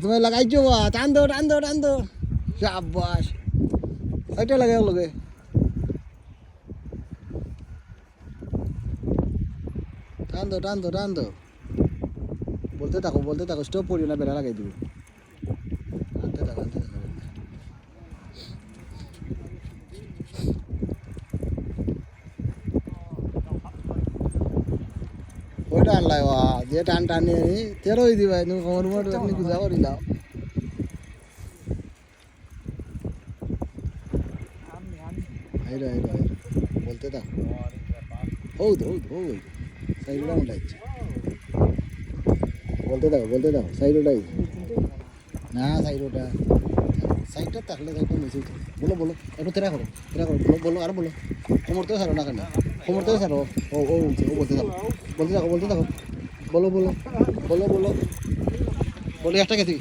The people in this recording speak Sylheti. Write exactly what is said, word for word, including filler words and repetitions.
তুমি লাগাইছো বা, টান দেও, টান দেও, টান দেও। সাব্বাস। ওইটা লাগে লগে। টান দেও, টান দেও, টান দেও। বলতে থাকো, বলতে থাকো, স্টপ করিও না, বেড়া লাগাই দিবো। আনতে থাকো, আনতে থাকো। ওইটা আনলাই ওয়া, যে টান টানি আনি, তেরোই দিবাই, তুমি কোমর মোট আপনি গুজা করিলাও। আইরো, আইরো, আইরো। বলতে থাকো। হৌদ, হৌদ, হৌদ। সাইডটা উল্টাইছে। বলতে থাকো, বলতে থাকো। সাইড উল্টাইছে। না, সাইড ওটা। সাইডটা থাকলে সাইডটা মিশে উঠে। বলো, বলো। একটু তেরা করো। তেরা করো। বলো, বলো, আরো বলো। কোমর থেকে ছাড়ো না কেন? কোমর থেকে ছাড়ো। ও, ও, ও বলতে থাকো। বলতে থাকো, বলতে থাকো। বলো, বলো। বলো, বলো। বলো, একটা গেছি।